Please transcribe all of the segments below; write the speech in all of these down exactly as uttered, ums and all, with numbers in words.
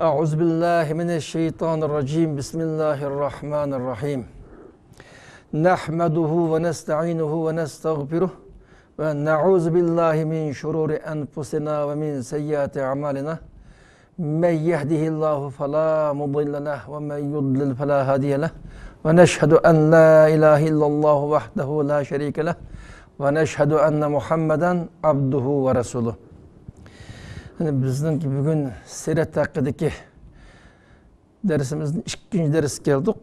أعوذ بالله من الشيطان الرجيم. بسم الله الرحمن الرحيم. نحمده ونستعينه ونستغفره ونعوذ بالله من شرور أنفسنا ومن سيئات أعمالنا. من يهده الله فلا مضل له ومن يضلل فلا هادي له. ونشهد أن لا إله إلا الله وحده لا شريك له. ونشهد أن محمدا عبده ورسوله. يەنى بىزنىڭ بۈگۈن سىرەت ھەققىدىكى دەرسىمىزنىڭ ئىككىنچى دەرسىگە كەلدۇق.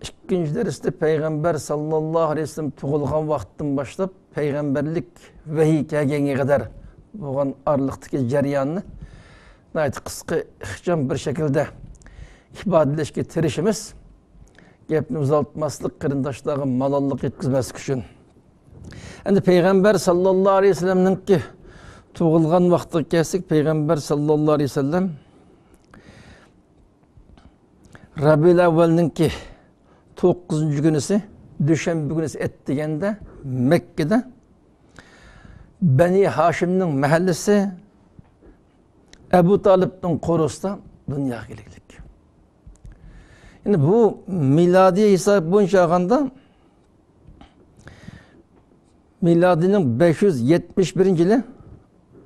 ئىككىنچى دەرستە پەيغەمبەر ساللاللاھۇ ئەلەيھى ۋەسەللەم تۇغۇلغان ۋاقىتتىن باشلاپ پەيغەمبەرلىك ۋەھىي كەلگەنگە قەدەر بولغان ئارىلىقتىكى جەرياننى ناھايىتى قىسقا، ئىخچام بىر شەكىلدە ئىپادىلەشكە تىرىشىمىز. گەپنى ئۇزارتماسلىق، قېرىنداشلارغا مالاللىق يەتكۈزمەسلىك ئۈچۈن. ئەمدى پەيغەمبەر ساللاللاھۇ ئەلەيھى ۋەسەللەمنىڭكى تۇغۇلغان ۋاقتىغا كەلسەك، پەيغەمبەر ساللاللاھۇ ئەلەيھى ۋەسەللەم رەبىئۇل ئەۋۋەلنىڭكى توققۇزىنچى كۈنىسى، دۈشەنبە كۈنىسى ئەتىگەندە مەككىدە بەنى ھاشىمنىڭ مەھەللىسى ئەبۇ تالىپنىڭ قورۇسىدا دۇنياغا كەلگۈلۈك. يەنى بۇ مىلادىي ھېساب بويىچە ئالغاندا، مىلادىينىڭ بەش يۈز يەتمىش بىرىنچى يىلى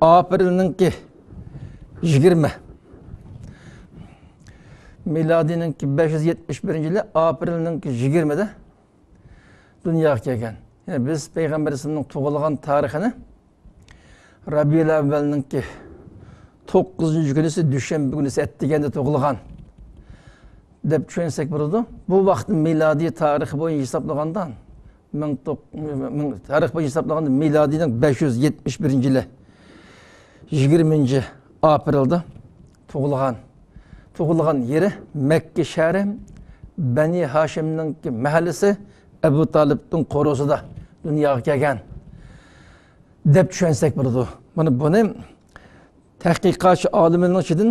ئاپرېلنىڭكى يىگىرمە. مىلادىينىڭكى بەش يۈز يەتمىش بىرىنچى يىلى ئاپرېلنىڭكى يىگىرمىدە دۇنياغا كەلگەن. يەنى بىز پەيغەمبەر ئەلەيھىسسالامنىڭ تۇغۇلغان تارىخىنى رەبىئۇل ئەۋۋەلنىڭكى توققۇزىنچى كۈنىسى، دۈشەنبە كۈنىسى ئەتىگەندە تۇغۇلغان دەپ چۈشەنسەك بولىدۇ. بۇ ۋاقىت مىلادىي تارىخى بويىچە ھېسابلىغاندا، مىڭ توق-، مىڭ، تارىخ بويىچە ھېسابلىغاندا مىلادىينىڭ بەش يۈز يەتمىش بىرىنچى يىلى، يىگىرمىنچى ئاپرېلدا تۇغۇلغان. تۇغۇلغان يېرى مەككە شەھىرى، بەنى ھاشىمنىڭكى مەھەللىسى ئەبۇ تالىپنىڭ قورۇسىدا دۇنياغا كەلگەن دەپ چۈشەنسەك بولىدۇ. مانا بۇنى تەھقىقاتچى ئالىملارنىڭ ئىچىدىن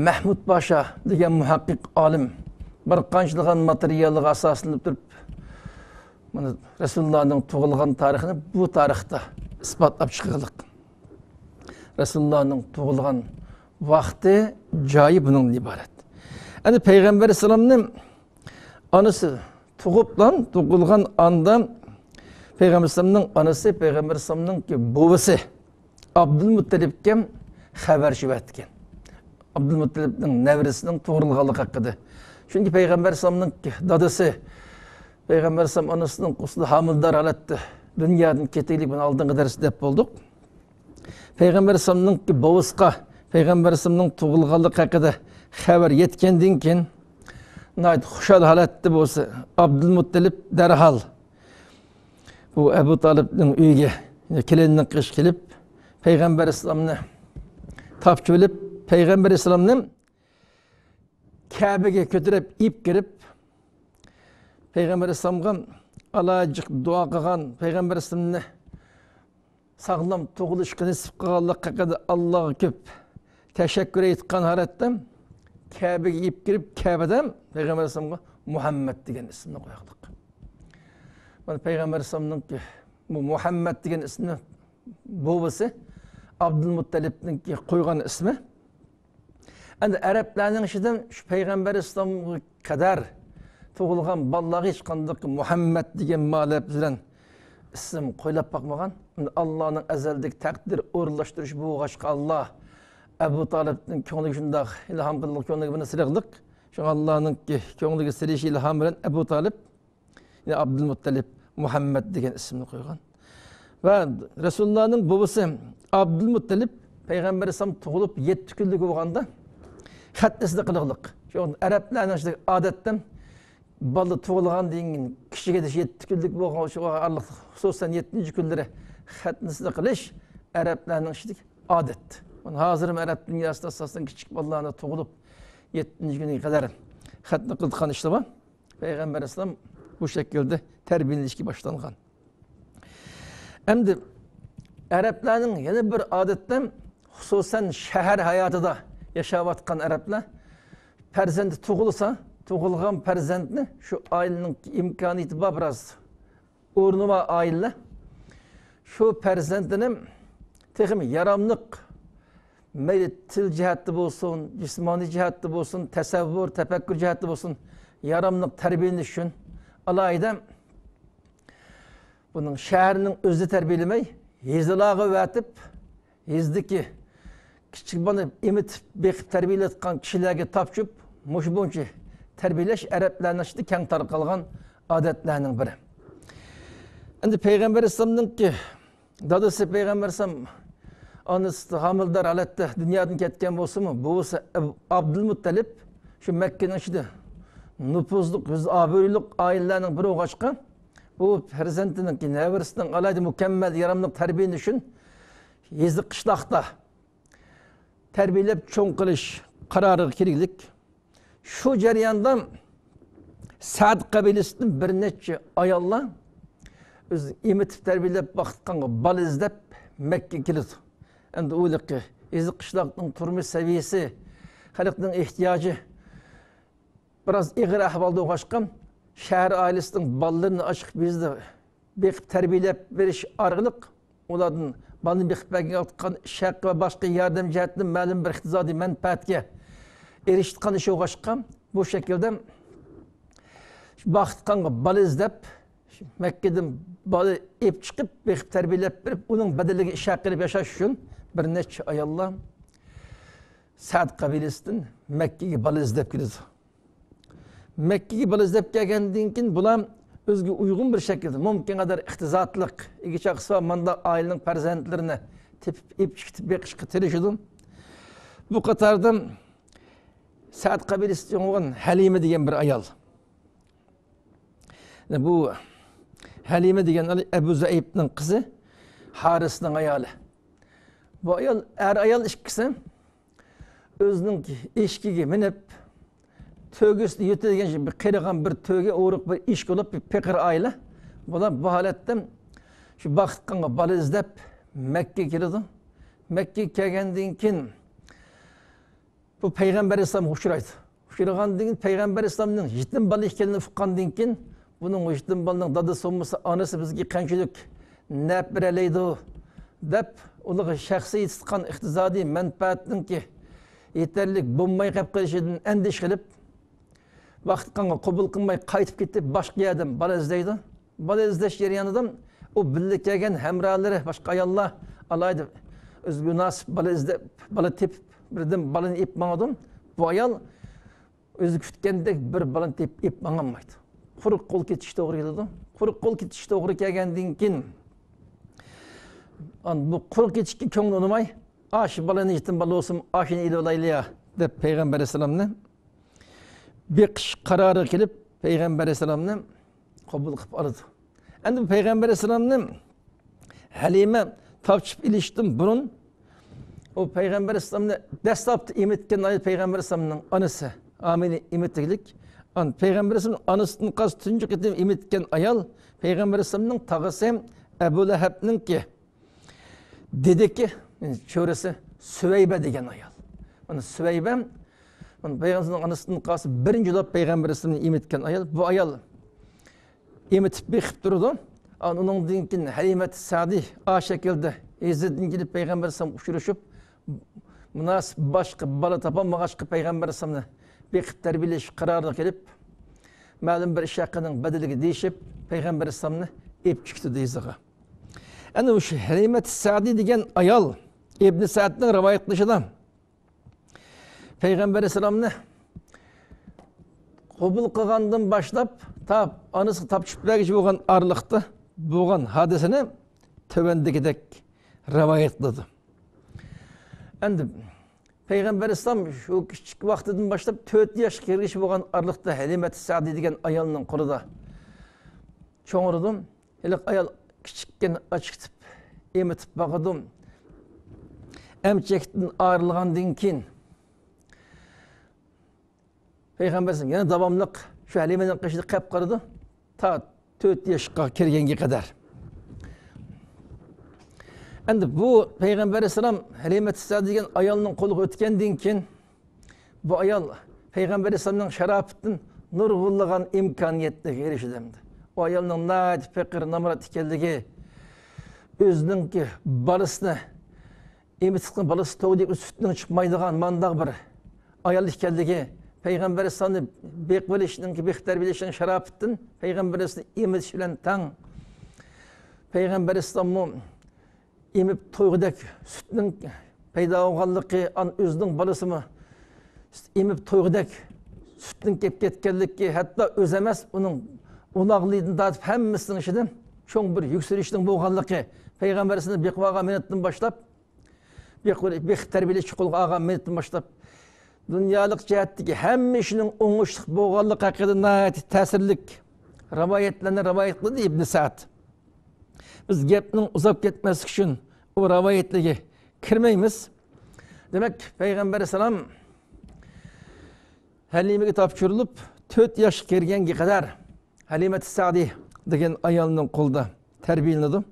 مەھمۇد پاشا دېگەن مۇھەققىق ئالىم بىر قانچىلىغان ماتېرىيالغا ئاساسلىنىپ تۇرۇپ، مانا رەسۇلۇللانىڭ تۇغۇلغان تارىخىنى بۇ تارىختا ئىسپاتلاپ چىققانلىق. رەسۇلۇللانىڭ تۇغۇلغان ۋاقتى، جايى بۇنىڭدىن ئىبارەت. ئەمدى پەيغەمبەر ئەلەيھىسسالامنى ئانىسى تۇغۇپلا، تۇغۇلغان ئاندا پەيغەمبەر ئەلەيھىسسالامنىڭ ئانىسى، پەيغەمبەر ئەلەيھىسسالامنىڭكى بوۋىسى ئابدۇلمۇتتەلىپكە خەۋەر شۇ ئەتكەن. ئابدۇلمۇتتەلىپنىڭ نەۋرىسىنىڭ تۇغۇلغانلىقى ھەققىدە. چۈنكى پەيغەمبەر ئەلەيھىسسالامنىڭ دادىسى، پەيغەمبەر ئەلەيھىسسالام ئانىسىنىڭ قورسىقىدا ھامىلىدار ھالەتتە دۇنيادىن كېتىگلىك، بۇنى ئالدىنقى دەرستە دەپ بولدۇق. پەيغەمبەر ئەلەيھىسسالامنىڭ بوۋىسىغا پەيغەمبەر ئەلەيھىسسالامنىڭ تۇغۇلغانلىقى ھەققىدە خەۋەر يەتكەندىن كېيىن، ناھايىتى خۇشال ھالەتتە بولسا، ئابدۇلمۇتتەلىپ دەرھال بۇ ئەبۇ تالىپنىڭ ئۆيىگە، كېلىننىڭ قېشىغا كېلىپ، پەيغەمبەر ئەلەيھىسسالامنى تاپشۇرۇۋېلىپ، پەيغەمبەر ئەلەيھىسسالامنى كەبىگە كۆتۈرۈپ ئېلىپ كىرىپ، پەيغەمبەر ئەلەيھىسسالامغا ئالايىتە دۇئا قىلغان، پەيغەمبەر ئەلەيھىسسالامنى ساغلام تۇغۇلۇشقا نېسىپ قىلغانلىقى ھەققىدە ئاللاغا كۆپ تەشەككۈر ئېيتقان ھالەتتە كەبىگە ئېلىپ كىرىپ، كەبىدە پەيغەمبەر ئەلەيھىسسالامغا مۇھەممەد دېگەن ئىسىمنى قويغانلىق. مانا پەيغەمبەر ئەلەيھىسسالامنىڭكى بۇ مۇھەممەد دېگەن ئىسمىنى بوۋىسى ئابدۇلمۇتتەلىپنىڭكى قويغان ئىسمى. ئەمدى ئەرەبلەرنىڭ ئىچىدىن شۇ پەيغەمبەر ئەلەيھىسسالامغا قەدەر تۇغۇلغان بالىلارغا ھېچقانداق مۇھەممەد دېگەن مۇئەللەپ بىلەن ئىسىم قويۇلۇپ باقمىغان. ئەمدى ئاللانىڭ ئەزەلدىكى تەقدىر ئورۇنلاشتۇرۇشى بولغاچقا، ئاللا ئەبۇ تالىپنىڭ كۆڭلىگە شۇنداق ئىلھام قىلغان، كۆڭلىگە بۇنى سېلىغلىق. شۇڭا ئاللانىڭكى كۆڭلىگە سېلىشى ئىلھام بىلەن ئەبۇ تالىپ، يەنى ئابدۇلمۇتتەلىپ، مۇھەممەد دېگەن ئىسىمنى قويغان. ۋە رەسۇلۇللانىڭ بوۋىسى ئابدۇلمۇتتەلىپ پەيغەمبەر ئەلەيھىسسالام تۇغۇلۇپ يەتتە كۈنلۈك بولغاندا خەتنىسىنى قىلغلىق. شۇ ئەرەبلەرنىڭ ئىچىدىكى ئادەتتىن بالا تۇغۇلغاندىن كېيىن كىچىك ئىدىش يەتتە كۈنلۈك بولغان، شۇ ئارىلىق، خۇسۇسەن يەتتىنچى كۈنلىرى خەتنىسىنى قىلىش ئەرەبلەرنىڭ ئىچىدىكى ئادەت. مانا ھازىرمۇ ئەرەب دۇنياسىدا ئاساسەن كىچىك بالىلارنى تۇغۇلۇپ، يەتتىنچى كۈنىگە قەدەر ختنە قىلىدىغان ئىشلار بار. پەيغەمبەر ئەلەيھىسسالام بۇ شەكىلدە تەربىيەلىنىشكە باشلانغان. ئەمدى ئەرەبلەرنىڭ يەنە بىر ئادىتى، خۇسۇسەن شەھەر ھاياتىدا ياشاۋاتقان ئەرەبلەر پەرزەنتى تۇغۇلسا، تۇغۇلغان پەرزەنتنى شۇ ئائىلىنىڭ ئىمكانىيىتى بار بىراز ئورنى بار ئائىلىلەر شۇ پەرزەنتىنى تېخىمۇ ياراملىق، مەيلى تىل جەھەتتە بولسۇن، جىسمانىي جەھەتتە بولسۇن، تەسەۋۋۇر، تەپەككۇر جەھەتتە بولسۇن، ياراملىق تەربىيەلىنىش ئۈچۈن ئالاھىدە بۇنىڭ شەھەرنىڭ ئۆزى تەربىيەلىمەي، يېزىلارغا ئەۋەتىپ، يېزىدىكى كىچىك بالىنى ئېمىتىپ، بېقىپ تەربىيەلەيدىغان كىشىلەرگە تاپشۇرۇپ، مۇشۇ بويىچە تەربىيەلەش ئەرەبلەرنىڭ ئىچىدە كەڭ تارقالغان ئادەتلەرنىڭ بىرى. ئەمدى پەيغەمبەر ئەلەيھىسسالامنىڭكى دادىسى پەيغەمبەر ئەلەيھىسسالام ئانىسى ھامىلىدار ھالەتتە دۇنيادىن كەتكەن بولسىمۇ، بوۋىسى ئەب-، ئابدۇلمۇتتەلىپ شۇ مەككىنىڭ ئىچىدە نوپۇزلۇق، يۈز ئابرۇيلۇق ئائىلىلەرنىڭ بىرى بولغاچقا، بۇ پەرزەنتىنىڭكى، نەۋرىسىنىڭ ئالاھىدە مۇكەممەل، ياراملىق تەربىيەلىنىشى ئۈچۈن يېزا، قىشلاقتا تەربىيەلەپ چوڭ قىلىش قارارىغا كەلگىلىك. شۇ جەرياندا سەد قەبىلىسىدىن بىر نەچچە ئاياللار ئۆزى ئېمىتىپ تەربىيەلەپ باققانغا بالا ئىزدەپ مەككىگە كېلىدۇ. ئەمدى ئۇلىقى يېزا، قىشلاقنىڭ تۇرمۇش سەۋىيەسى، خەلقنىڭ ئېھتىياجى بىراز ئېغىر ئەھۋالدا بولغاچقا، شەھەر ئائىلىسىنىڭ بالىلىرىنى ئاشىقىپ يېزىدا بېقىپ تەربىيەلەپ بېرىش ئارقىلىق ئۇلاردىن بالىنى بېقىپ بەرگەن ۋاقىتقا ئىش ھەققى ۋە باشقا ياردەم جەھەتتىن مەلۇم بىر ئىقتىسادىي مەنپەئەتكە ئېرىشىدىغان ئىش بولغاچقا، بۇ شەكىلدە باقىدىغانغا بالا ئىزدەپ، مەككىدىن بالا ئېلىپ چىقىپ، بېقىپ تەربىيەلەپ بېرىپ، ئۇنىڭ بەدىلىگە ئىش ھەققى ئېلىپ ياشاش ئۈچۈن بىر نەچچە ئاياللار سەد قەبىلىسىدىن مەككىگە بالا ئىزدەپ كېلىدۇ. مەككىگە بالا ئىزدەپ كەلگەندىن كېيىن بۇلار ئۆزىگە ئۇيغۇن بىر شەكىلدە، مۇمكىن قەدەر ئىقتىسادلىق، ئىگە چاقىسى بار مانداق ئائىلىنىڭ پەرزەنتلىرىنى تېپىپ، ئېلىپ چىقىپ بېقىشقا تىرىشىدۇ. بۇ قاتاردا سەد قەبىلىسىدىن بولغان ھەلىمە دېگەن بىر ئايال. بۇ ھەلىمە دېگەن ئەبۇ زەئىپنىڭ قىزى، ھارىسنىڭ ئايالى. بۇ ئايال، ئەر ئايال ئىككىسى ئۆزىنىڭ ئېشىكىگە مىنىپ، تۆگىسىدە يۆتەلگەن بىر قېرىغان بىر تۆگە، ئورۇق بىر ئېشىك بولۇپ، بىر پېقىر ئائىلە. بۇلار بۇ ھالەتتە شۇ باقىدىغانغا بالا ئىزدەپ مەككىگە كېلىدۇ. مەككىگە كەلگەندىن كېيىن بۇ پەيغەمبەر ئەلەيھىسسالامغا ئۇچرايدۇ. ئۇچرىغاندىن كېيىن پەيغەمبەر ئەلەيھىسسالامنىڭ يېتىم بالا ئىكەنلىكىنى ئۇققاندىن كېيىن، بۇنىڭ يېتىم بالىنىڭ دادىسى بولمىسا، ئانىسى بىزگە قانچىلىك نەپ بېرەلەيدۇ دەپ، ئۇلارغا شەخسىي يېتىدىغان ئىقتىسادىي مەنپەئەتنىڭكى يېتەرلىك بولماي قېلىپ قېلىشىدىن ئەندىشە قىلىپ، ۋاقتى قانغا قوبۇل قىلماي قايتىپ كېتىپ، باشقا يەردىن بالا ئىزدەيدۇ. بالا ئىزدەش جەريانىدا ئۇ بىللە كەلگەن ھەمراھلىرى، باشقا ئاياللار ئالاھىدە ئۆزىگە مۇناسىپ بالا ئىزدەپ، بالا تېپىپ، بىردىن بالىنى ئېلىپ ماڭىدۇ. بۇ ئايال ئۆزى كۈتكەندەك بىر بالىنى تېپىپ ئېلىپ ماڭالمايدۇ. قۇرۇق قول كېتىش توغرا كېلىدۇ. قۇرۇق قول كېتىش توغرا كەلگەندىن كېيىن، ئان-، بۇ قۇرۇق كېتىشكە كۆڭلى ئۇنىماي، ئاشۇ بالىنى، يېتىم بالا بولسىمۇ، ئاشۇنى ئېلىۋالايلى يا، دەپ پەيغەمبەر ئەلەيھىسسالامنى بېقىش قارارىغا كېلىپ، پەيغەمبەر ئەلەيھىسسالامنى قوبۇل قىلىپ ئالىدۇ. ئەمدى بۇ پەيغەمبەر ئەلەيھىسسالامنى ھەلىمە تاپشۇرۇپ ئېلىشتىن بۇرۇن، ئۇ پەيغەمبەر ئەلەيھىسسالامنى دەسلەپتە ئېمىتكەن ئايال پەيغەمبەر ئەلەيھىسسالامنىڭ ئانىسى، ئامىنە ئېمىتكىلىك. ئان-، پەيغەمبەر ئەلەيھىسسالام ئانىسىدىن قالسا تۇنجى قېتىم ئېمىتكەن ئايال پەيغەمبەر ئەلەيھىسسالامنىڭ تاغىسى ئەبۇ لەھەبنىڭكى دېدىكى، يەنى چۆرىسى سۈۋەيبە دېگەن ئايال. مانا سۈۋەيبە، مانا پەيغەمبەرنىڭ ئانىسىدىن قالسا بىرىنچى بولۇپ پەيغەمبەر ئەلەيھىسسالامنى ئېمىتكەن ئايال. بۇ ئايال ئېمىتىپ بېقىپ تۇرىدۇ. ئان-، ئۇنىڭدىن كېيىن ھەلىمەتۇ سەئدىي ئاشۇ شەكىلدە يېزىدىن كېلىپ پەيغەمبەر ئەلەيھىسسالامغا ئۇچرىشىپ، مۇناسىپ باشقا بالا تاپالمىغاچقا پەيغەمبەر ئەلەيھىسسالامنى بېقىپ تەربىيەلەش قارارىغا كېلىپ، مەلۇم بىر ئىش ھەققىنىڭ بەدىلىگە دېيىشىپ، پەيغەمبەر ئەلەيھىسسالامنى ئېلىپ چىقىدۇ يېزىغا. ئەنە شۇ ھەلىمەتۇ سەئدىي دېگەن ئايال ئىبن سەئدنىڭ رىۋايەت قىلىشىدا، پەيغەمبەر ئەلەيھىسسالامنى قوبۇل قىلغاندىن باشلاپ، تا ئانىسىغا تاپشۇرۇپ بەرگۈچە بولغان ئارىلىقتا بولغان ھادىسىنى تۆۋەندىكىدەك رىۋايەت قىلىدۇ. ئەمدى پەيغەمبەر ئەلەيھىسسالام شۇ كىچىك ۋاقتىدىن باشلاپ تۆت ياشقا كىرگۈچە بولغان ئارىلىقتا ھەلىمەتۇ سەئدىي دېگەن ئايالنىڭ قولىدا چوڭىيىدۇ. ھېلىقى ئايال كىچىككىنە ئاچىقىتىپ، ئېمىتىپ باقىدۇ. ئەمچەكتىن ئايرىلغاندىن كېيىن، پەيغەمبەر ئەلەيھىسسالام يەنە داۋاملىق شۇ ھەلىمىنىڭ قېشىدا قېلىپ قالىدۇ. تا تۆت ياشقا كىرگەنگە قەدەر. ئەمدى بۇ پەيغەمبەر ئەلەيھىسسالام ھەلىمەتۇ سەئدىيە دېگەن ئايالنىڭ قولىغا ئۆتكەندىن كېيىن، بۇ ئايال پەيغەمبەر ئەلەيھىسسالامنىڭ شاراپىتىدىن نۇرغۇنلىغان ئىمكانىيەتلەرگە ئېرىشىدۇ ئەمدى. ئۇ ئايالنىڭ ناھايىتى پېقىر، نامرات ئىكەنلىكى، ئۆزىنىڭكى بالىسىنى ئېمىتىپ، بالىسى توغدى سۈتنىڭ چىقمايدىغان مانداق بىر ئايال ئىكەنلىكى، پەيغەمبەر ئەلەيھىسسالامنى بېقىپ ئېلىشنىڭكى، بېقىپ تەربىيەلەشنىڭ شاراپىتىدىن پەيغەمبەر ئەلەيھىسسالامنى ئېمىتىش بىلەن تەڭ پەيغەمبەر ئەلەيھىسسالاممۇ ئېمىپ تويغۇدەك سۈتنىڭ پەيدا بولغانلىقى، ئان-، ئۆزىنىڭ بالىسىمۇ ئېمىپ تويغۇدەك سۈتنىڭ كېلىپ كەتكەنلىكى، ھەتتا ئۆزى ئەمەس، ئۇنىڭ ئۇناقلىرىدىن تارتىپ ھەممىسىنىڭ ئىچىدە چوڭ بىر يۈكسىلىشنىڭ بولغانلىقى، پەيغەمبەر ئەلەيھىسسالامنى بېقىپ ئالغان مىنۇتتىن باشلاپ، بېقىپ، بېقىپ تەربىيەلەشكە قولغا ئالغان مىنۇتتىن باشلاپ، دۇنيالىق جەھەتتىكى ھەممە ئىشنىڭ ئوڭۇشلۇق بولغانلىقى ھەققىدە ناھايىتى تەسىرلىك رىۋايەتلەرنى رىۋايەت قىلدى ئىبن سەئد. بىز گەپنىڭ ئۇزاپ كەتمەسلىكى ئۈچۈن ئۇ رىۋايەتلەرگە كىرمەيمىز. دېمەك، پەيغەمبەر ئەلەيھىسسالام ھەلىمىگە تاپشۇرۇلۇپ، تۆت ياشقا كىرگەنگە قەدەر ھەلىمەتۇ سەئدىيە دېگەن ئايالنىڭ قولىدا تەربىيەلىنىدۇ.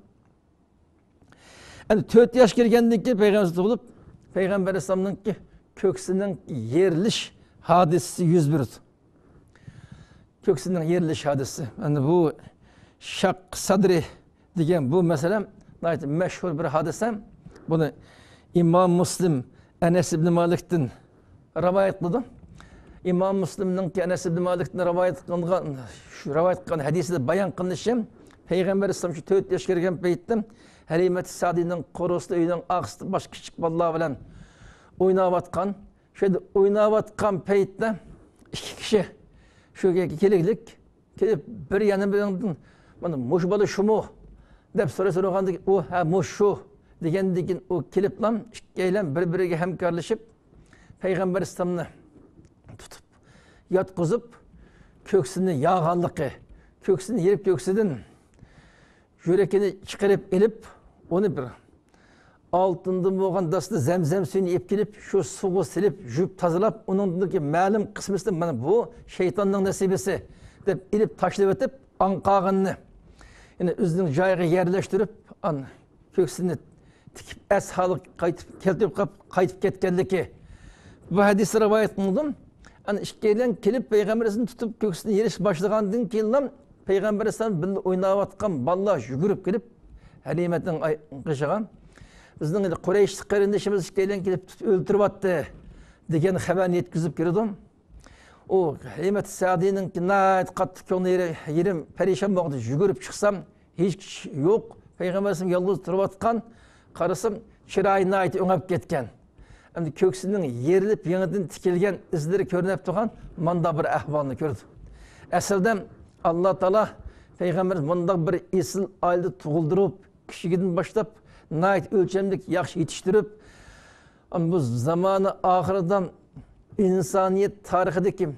ئەمدى تۆت ياش كىرگەندىن كېيىن پەيغەمبەر تۇغۇلۇپ، پەيغەمبەر ئەلەيھىسسالامنىڭكى كۆكسىنىڭ يېرىلىش ھادىسىسى يۈز بېرىدۇ. كۆكسىنىڭ يېرىلىش ھادىسىسى. ئەمدى بۇ شەق سەدرى دېگەن بۇ مەسىلە ناھايىتى مەشھۇر بىر ھادىسە. بۇنى ئىمام مۇسلىم ئەنەس ئىبنى مالىكتىن رىۋايەت قىلىدۇ. ئىمام مۇسلىمنىڭكى ئەنەس ئىبنى مالىكتىن رىۋايەت قىلغان، شۇ رىۋايەت قىلغان ھەدىسىدە بايان قىلىنىشىچە، پەيغەمبەر ئەلەيھىسسالام شۇ تۆت ياش كىرگەن پەيتتە ھەلىمەتۇ سەئدىيەنىڭ قورۇسىدا، ئۆينىڭ ئارقىسىدا باشقا كىچىك بالىلار بىلەن ئويناۋاتقان. شۇ يەردە ئويناۋاتقان پەيتتە ئىككى كىشى شۇ يەرگە كېلىگلىك كېلىپ، بىر يەنە بىرىڭدىن، «مانا مۇشۇ بالا شۇمۇ؟» دەپ سوراش سورىغاندىكىن، ئۇ، «ھە، مۇشۇ» دېگەندىن كېيىن، ئۇ كېلىپلا ئىككىيلەن بىر-بىرىگە ھەمكارلىشىپ، پەيغەمبەر ئەلەيھىسسالامنى تۇتۇپ ياتقۇزۇپ، كۆكسىنى ياغانلىقى، كۆكسىنى يېرىپ، كۆكسىدىن يۈرىكىنى چىقىرىپ ئېلىپ، ئۇنى بىر ئالتۇندىن بولغان داستا زەمزەم سۈيىنى ئېلىپ كېلىپ، شۇ سۇغا سېلىپ، يۇيۇپ تازىلاپ، ئۇنىڭدىكى مەلۇم قىسمىسىنى، «مانا بۇ شەيتاننىڭ نەسىبىسى» دەپ ئېلىپ تاشلىۋېتىپ، ئاڭ قالغىنىنى، يەنە ئۆزىنىڭ جايىغا يەرلەشتۈرۈپ، ئان كۆكسىنى تىكىپ، ئەس ھالىغا قايتىپ، كەلتۈرۈپ قاپ-، قايتىپ كەتكەنلىكى. بۇ ھەدىسنى رىۋايەت قىلدىم. ئەنە ئىككىيلەن كېلىپ، پەيغەمبەر ئەلەيھىسسالام تۇتۇپ كۆكسىنى يېرىش باشلىغاندىن كېيىنلا، پەيغەمبەر ئەلەيھىسسالام بىللە ئويناۋاتقان بالىلار يۈگۈرۈپ كېلىپ، ھەلىمەتنىڭ ئاي-، قېشىغا، «بىزنىڭ قۇرەيشلىك قېرىندىشىمىز ئىككىيلەن كېلىپ تۇتۇپ ئۆلتۈرۈۋەتتى» دېگەن خەۋەرنى يەتكۈزۈپ كېلىدۇ. ئۇ ھەلىمەتۇ سەئدىيەنىڭكى ناھايىتى قاتتىق كۆڭلى يېرىم، يېرىم پەرىشان بولغۇدەك يۈگۈرۈپ چىقسام، ھېچ كىشى يوق. پەيغەمبەر ئەلەيھىسسالام يالغۇز تۇرۇۋاتقان. قارىسام، چىرايى ناھايىتى ئۆڭەپ كەتكەن. ئەمدى كۆكسىنىڭ يېرىلىپ، يېڭىدىن تىكىلگەن ئىزلىرى كۆرۈنۈپ تۇرغان مانداق بىر ئەھۋالنى كۆردى. ئەسلىدە ئاللا تائالا پەيغەمبەر مۇنداق بىر ئېسىل ئائىلىدە تۇغۇلدۇرۇپ، كىچىكىدىن باشلاپ ناھايىتى ئۆلچەملىك ياخشى يېتىشتۈرۈپ، بۇ زامانى ئاخىرىدا ئىنسانىيەت تارىخىدىكى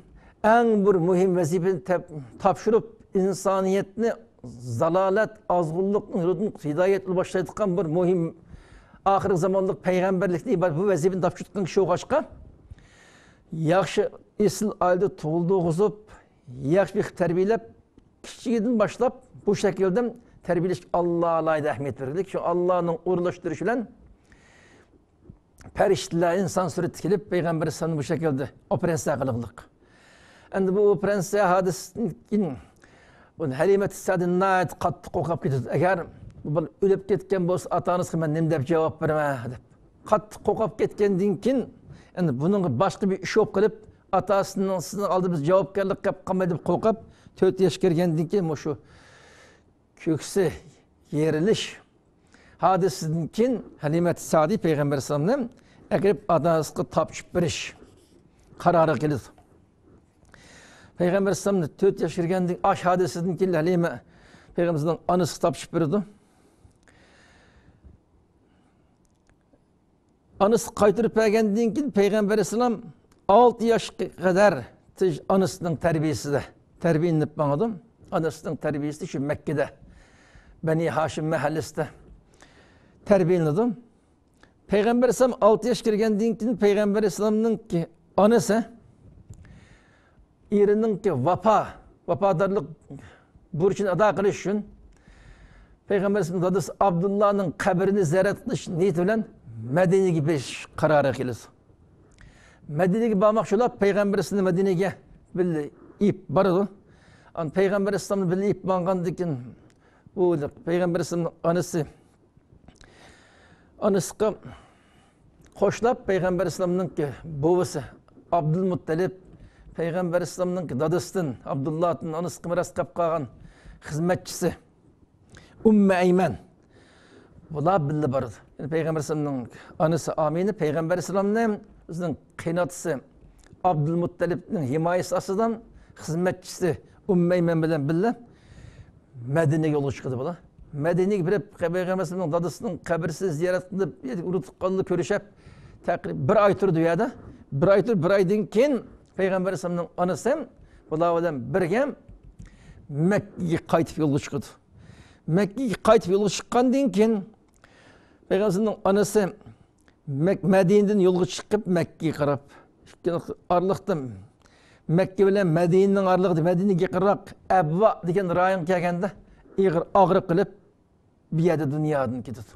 ئەڭ بىر مۇھىم ۋەزىپىنى تەپ-، تاپشۇرۇپ، ئىنسانىيەتنى زالالەت، ئازغۇنلۇقتىن، يولىدىن ھىدايەت يولىغا باشلايدىغان بىر مۇھىم ئاخىرقى زامانلىق پەيغەمبەرلىكتىن ئىبارەت بۇ ۋەزىپىنى تاپشۇرغان كىشى بولغاچقا، ياخشى ئېسىل ئائىلىدە تۇغۇلدۇرغۇزۇپ، ياخشى بېقىپ تەربىيەلەپ، كىچىكىدىن باشلاپ بۇ شەكىلدە تەربىيەلەشكە ئاللا ئالاھىدە ئەھمىيەت بەرگۈدەك. شۇ ئاللانىڭ ئورۇنلاشتۇرۇشى بىلەن پەرىشتىلەر ئىنسان سۈرىتىدە كېلىپ، پەيغەمبەر ئەلەيھىسسالامنى بۇ شەكىلدە ئوپېراتسىيە قىلغانلىق. ئەمدى بۇ ئوپېراتسىيە ھادىسىسىدىن كېيىن بۇ ھەلىمەتۇ سەئدىيە ناھايىتى قاتتىق قورقۇپ كېتىدۇ. «ئەگەر بۇ بالا ئۆلۈپ كەتكەن بولسا، ئاتا-ئانىسىغا مەن نېمە دەپ جاۋاب بېرىمەن؟» دەپ قاتتىق قورقۇپ كەتكەندىن كېيىن، ئەمدى بۇنىڭغا باشقا بىر ئىش بولۇپ قېلىپ، «ئاتا-ئانىسىنىڭ سىزنىڭ ئالدىدا بىز جاۋابكارلىق قىلىپ قالماي» دەپ قورقۇپ، تۆت ياش كىرگەندىن كېيىن مۇشۇ كۆكسى يېرىلىش ھادىسىسىدىن كېيىن ھەلىمەتۇ سەئدىيە پەيغەمبەر ئەلەيھىسسالامنى ئەكىرىپ ئاتا-ئانىسىغا تاپشۇرۇپ بېرىش قارارىغا كېلىدۇ. پەيغەمبەر ئەلەيھىسسالام تۆت ياش كىرگەندىن، ئاش ھادىسىسىدىن كېيىن ھەلىمە پەيغەمبىرىمىزنىڭ ئانىسىغا تاپشۇرۇپ بېرىدۇ. ئانىسىغا قايتۇرۇپ بەرگەندىن كېيىن پەيغەمبەر ئەلەيھىسسالام ئالتە ياشقا قەدەر ئانىسىنىڭ تەربىيىسىدە تەربىيەلىنىپ ماڭىدۇ. ئانىسىنىڭ تەربىيىسىدە شۇ مەككىدە، بەنى ھاشىم مەھەللىسىدە تەربىيەلىنىدۇ. پەيغەمبەر ئەلەيھىسسالام ئالتە ياشقا كىرگەندىن كېيىن پەيغەمبەر ئەلەيھىسسالامنىڭكى ئانىسى ئېرىنىڭكى ۋاپا، ۋاپادارلىق بۇرچىنى ئادا قىلىش ئۈچۈن پەيغەمبەر ئەلەيھىسسالامنىڭ دادىسى ئابدۇللانىڭ قەبرىنى زىيارەت قىلىش نىيىتى بىلەن مەدىنىگە بېرىش قارارىغا كېلىدۇ. مەدىنىگە بارماقچى بولۇپ، پەيغەمبەر ئەلەيھىسسالامنى مەدىنىگە بىللە ئېلىپ بارىدۇ. ئان پەيغەمبەر ئەلەيھىسسالامنى بىللە ئېلىپ ماڭغاندىن كېيىن، بۇ پەيغەمبەر ئەلەيھىسسالامنىڭ ئانىسى، ئانىسىغا خوشلاپ، پەيغەمبەر ئەلەيھىسسالامنىڭكى بوۋىسى ئابدۇلمۇتتەلىپ، پەيغەمبەر ئەلەيھىسسالامنىڭكى دادىسىدىن، ئابدۇللادىن ئانىسىغا مىراس قېلىپ قالغان خىزمەتچىسى ئۇممۇ ئەيمەن. بۇلار بىللە بارىدۇ. يەنى پەيغەمبەر ئەلەيھىسسالامنىڭ ئانىسى ئامىنە پەيغەمبەر ئەلەيھىسسالامنى ئۆزىنىڭ قېيىنئاتىسى ئابدۇلمۇتتەلىپنىڭ ھىمايىسى ئاستىدا خىزمەتچىسى ئۇممۇ ئەيمەن بىلەن بىللە مەدىنىگە يولغا چىقىدۇ بۇلار. مەدىنىگە بېرىپ، پەيغەمبەر ئەلەيھىسسالامنىڭ دادىسىنىڭ قەبرىسىنى زىيارەت قىلىپ، ئۇرۇق تۇغقانلار كۆرۈشۈپ، تەقرىبەن بىر ئاي تۇرىدۇ ئۇ يەردە. بىر ئاي تۇرۇپ، بىر ئايدىن كېيىن پەيغەمبەر ئەلەيھىسسالامنىڭ ئانىسى بۇلار بىلەن بىرگە مەككىگە قايتىپ يولغا چىقىدۇ. مەككىگە قايتىپ يولغا چىققاندىن كېيىن، پەيغەمبەرنىڭ ئانىسى مەك-، مەدىنىدىن يولغا چىقىپ، مەككىگە قاراپ، ئارىلىقتا مەككە بىلەن مەدىنىنىڭ ئارىلىقىدا مەدىنىگە يېقىنراق ئەبۋا دېگەن رايونغا كەلگەندە، ئېغىر ئاغرىق قىلىپ، بۇ يەردە دۇنيادىن كېتىدۇ.